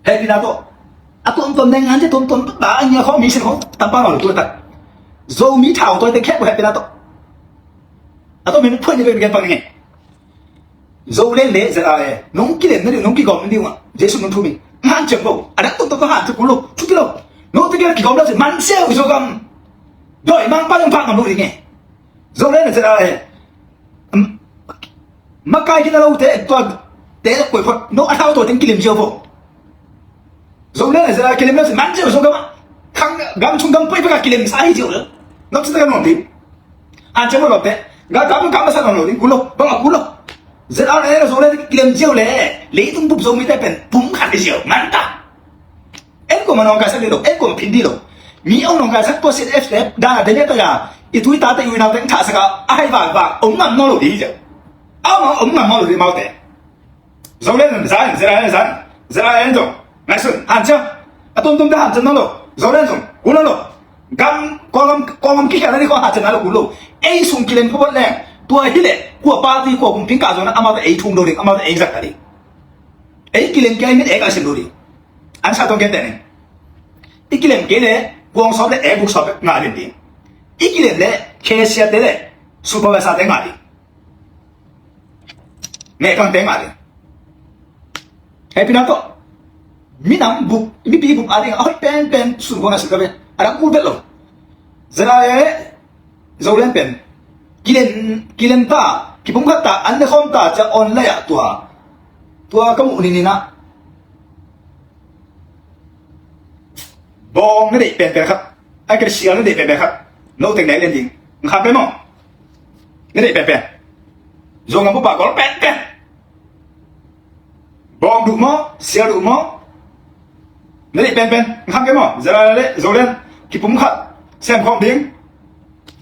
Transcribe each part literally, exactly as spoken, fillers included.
Hehpihna tawh a tuamtuam deng han cia tuamtuam ba a ngia khawng mi sin khawng tampa mah lo tu le tak. Zomi thau tawi teng khek uh hehpihna tawh a tuam min phuai ni gen pang nge. Zoland le ZRA nong kilem na ding nong kigawm na ding uh ah Jesu nong thum in hanciam ko. A dang tuamtuam hanciam kul lo, thupi lo. Note gel kigawm lo cin man sia uh Zogam dawimangpa zong pah ngam lo ding nge. Zoland le ZRA makai kina lote tua te koi khot no a thau tawi teng kilem ziau vo. Zoland le ZRA kilem lo cin man ziau Zogam ah. Khang gam chung gam poi peka kilem sa hi ziau lo. Nok cita ka nuam ding. An cem lo te ga gam gam masa nuam lo ding kul lo bang a kul lo. ZRA le Zoland kilem ziau le leitung bup Zomite pen pum khat hi ziau man ta. En ko ma nong kaisak dih lo, en ko ma phin dih lo. Mi ong nong kaisak tua sin F F dan a dene ta ya i tui ta te ui nau teng thah saka a hai vak vak ong ngam naw lo dih ziau. Au ma ong ngam naw lo dih mau te. Zoland zan, ZRA zan, ZRA zong ngaihsun hanciam. A tumtum te hanciam naw lo. Zoland zong kul naw lo. Gam kawlgam kawlgam kikhialna dih kawng hanciam naw lo kul lo. Ei sung kilem khawbot leng tua hi leh kua party kua kumping kah zong na amau te ei thung do ding, amau te ei zak ta ding. Ei kilem kei min ei kah sim do ding. An sa tong kei te ning. I kilem kei le kuang sawp le ei buk sawp ngah ding ding. I kilem le cashier te le supervisor te ngah ding. Mehkang te ngah ding. Hehpihna tawh minam bup, mipi bup a ding a hoih penpen sun khuang a sut ka ve. A dang kul vet lo. ZRA le Zoland pen kilem, kilem ta, kipumkhat ta, an ne khawm ta cia online ah tua, tua ka muh ninin ah bawng na deih penpen khat, a kei sial na deih penpen khat. No teng nek len ding. Ngkham pen maw? Na deih penpen. Zong ngam bupa gol penpen. Bawng duh maw, sial duh maw? Na deih penpen. Ngkham pen maw? ZRA le Zoland kipum khat sem khawm ding,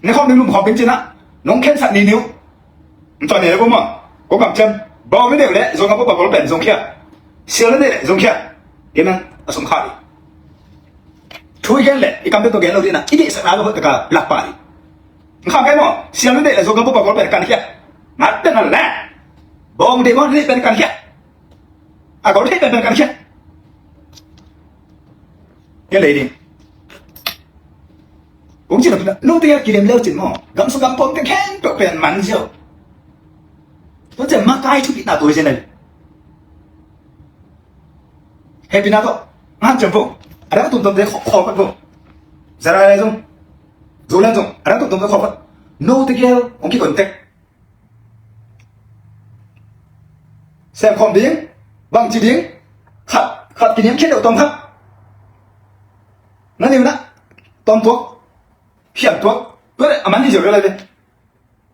ne khawm ding, lum khawm ding cinah nong khensat ni niuh. Ntuan ne le ko maw? Ko kam cem. Bawng na deih le zong ngam bupa gol pen zong khia. Sial na deih le zong khia. Kei nang a sum kha dih. Thu i gen le i kam te to gen lo dih na i deihsakna lo hoih taka lak pa dih. Ngkham kai maw? Sial na deih le zong ngam bupa gol pen kan khia. Ngat pen na le bawng deih maw, na deih pen kan khia. A gol deih pen pen kan khia. Gen lei ding. Kong cin a pina lo te kilem leu cin maw? Gam sung gam pawm te khempeuh pen man ziau. Tua ciang makai thupitna tua hi zen a. Hehpihna tawh ngan ciam vo. A dang tumtuam te khawlkhat vo. ZRA le zong, Zoland zong a dang tumtuam te khawlkhat. No te gel hong kiton tek. Sem khawm ding, bangci ding, khat khat kiniamkhiat deuh tawm khat. Na niu na tawm tuak, khiam tuak, tua le a man hi ziau le lai ve.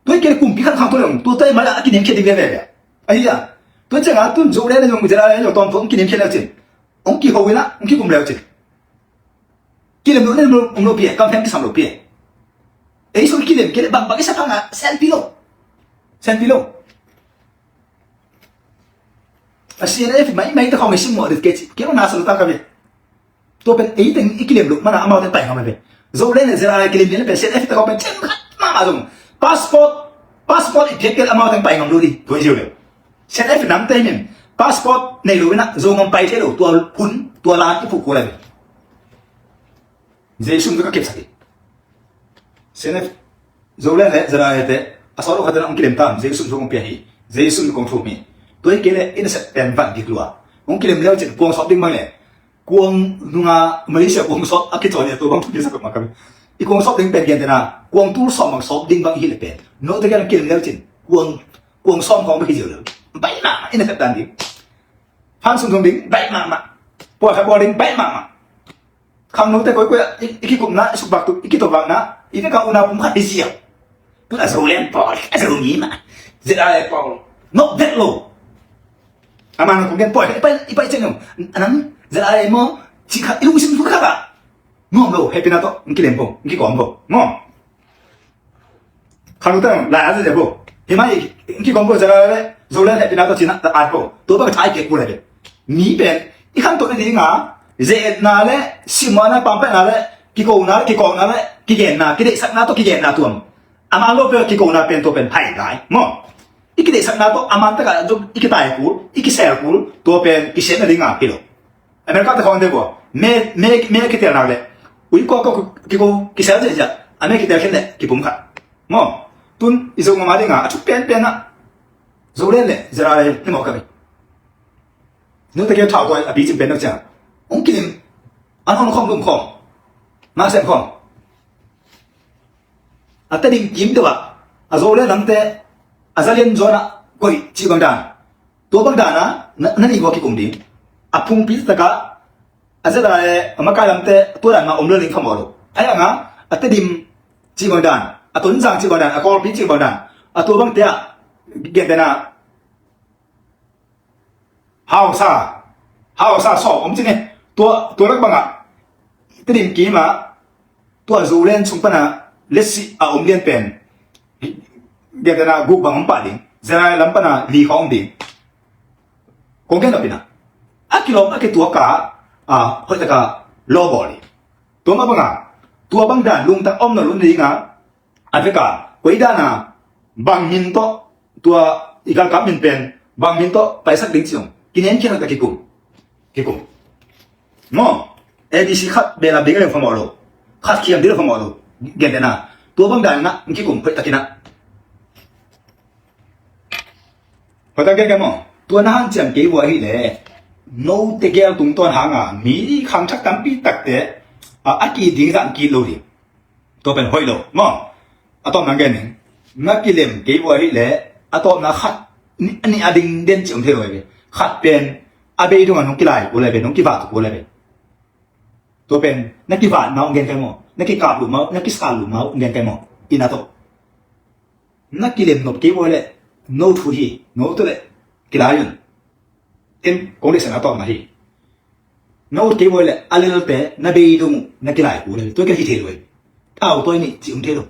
Tua i kei le kumpi khat khang tua le ong tua tua i mal a kiniamkhiat ding ve ve ve. Ahi a, tua ciang a tun Zoland le zong, ZRA le zong tawm tuak hong kiniamkhiat leu cin, hong kiho in a hong kikum leu cin. Kilem lo nen lo, um lo pia, kam hem kisam lo pia. Ei sung kilem kei le bang bang i sa phang a sen pi lo. Sen pi lo. A CNF mai mai ta khawng i sim mawh rit kei ci, kei lo na sa lo ta ka ve. Tua pen ei teng i kilem lo mana amau teng pai ngam a ve. Zoland le ZRA kilem kei le pen CNF ta khawng pen cem khat mama zong. Passport, passport i piak kei le amau teng pai ngam lo di. Tua i ziau le. CNF nam te min passport nei lo ina Zogam pai thei lo tua hun, tua lan i puk kul a ve. Jesu min ka kepsak hi. Senef Zoland le ZRA te a sawt uh khat in hong kilem ta, Jesu min hong pia hi. Jesu min kong thum hi. Tua hi kei le i nasep pen van dik lua. Hong kilem leu cin kuang sawp ding bang le kuang nunga Malaysia kuang sawp a kicawn hi a tua bang thu kisak mah ka. I kuang sawp ding pen gen tena kuang tul sawm bang sawp ding bang hi le pen. Note gel kilem leu cin kuang, kuang sawm khawng bang hi ziau leu. Baih mahmah i nasep dan ding. Phan sung thum ding baih mahmah. Puai khat bawl ding baih mahmah. Khangnote koikoi ah i, i kikupna, i sukvak tuk, i kitovakna, i vekang unau pum khat i ziau. Tun a Zoland pawl, a Zomi mah. ZRA pawl. Nok vet lo. A man kong gen pawl, i pai, i pai ceng lo. A nang ZRA maw, cih khat, i lungsim thu khat ah. Nuam lo, hehpihna tawh, ng kilem ko, ng kikawm ko. Maw. Khangnote lai a zia bo. Hi mai, kikawm bo zia la le, Zoland hehpihna tawh cina ta at bo. Tua bang thai kek bu le be. Mi pen, i khangto ni dinga, ze-etna le, simwana, pampetna le, kikona le, kikawkna le, kigenna, kideihsakna tawh kigenna tuam. Ama lo pe kikona pen tua pen hai lai. Maw. I kideihsakna tawh, aman taka zong, i kitai kul, i kisel kul, tua pen, kisiatna dinga, kilo. America te khawng te bua me me me kitel nak le ui ko ko kiko kisel je ja a me kitel khen le kipum khat. Maw, tun i zo ngam a dinga a thu penpen ah Zoland le Israel hi mawk ka mi. Note keu thau tuai a picing pen nak ciang hong kilim an hong khawm lum khawm na sem khawm. A Tedim kim deuh ah a Zoland lamte a zalian zawn ah koih cih bang dan, tua bang dan ah na nih vua kikum ding. A phungpi takah a zet a makai lamte tua dan mah om lo ning khamawh lo. Ahi hanga a Tedim cih bang dan, a Tonzang cih bang dan, a Kawlpi cih bang dan, a tua bangte ah gentena hausa hausa sawm om cine. Tua tua lak bangah Tedim kima tua Zoland sung pana letsih a om lian pen gentena guk bang om pah ding, Zalai lam pana li khawng om ding. Kong gen a pina a kilawm a kituaka a hoihtaka lawbawl hi. Tua mah banga tua bang dan lungtang om na lun dinga a veka koi dana bang min tawh tua i galkap min pen bang min tawh paisak ding ciong kinen kirak a kikum kikum. Maw, A B C khat belap ding a leng famawh lo, khat khiam ding a famawh lo. Gentena tua bang dan na kikum hoihtakinah. Hoihtak gen kei maw, tua na hanciam kei vua hileh note gel tungtawn hanga mi khangthak tampi takte a ki ding zan ki lo ding. Tua pen hoih lo maw. A tawpna gen ning, na kilem kei vua hileh a tawpna khat ni a ding den ci om thei lo ve. Khat pen a bei dunga nong kilai kua lai ve, nong kivah kua lai ve. Tua pen na kivah mau gen kai maw, na kikap lu mau, na kisal lu mau gen kai maw. Ina tawh na kilem nop kei vua leh no thu hi, no tu leh kilai un. Em kong lesen a tawpna hi. Na ut kei vua leh a lelte na bei dong uh na kilai kua lai ve. Tua kei hi thei lo. Tau tua nih ci om thei lo.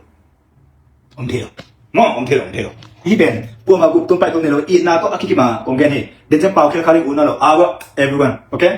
Om thei lo. Maw, om thei lo, om thei lo. Hi pen kuama gup tung pai tung ne lo. Itna tawh a kikima kong gen hi. Den ciang pau khel khali utna lo. Awa everyone, okay?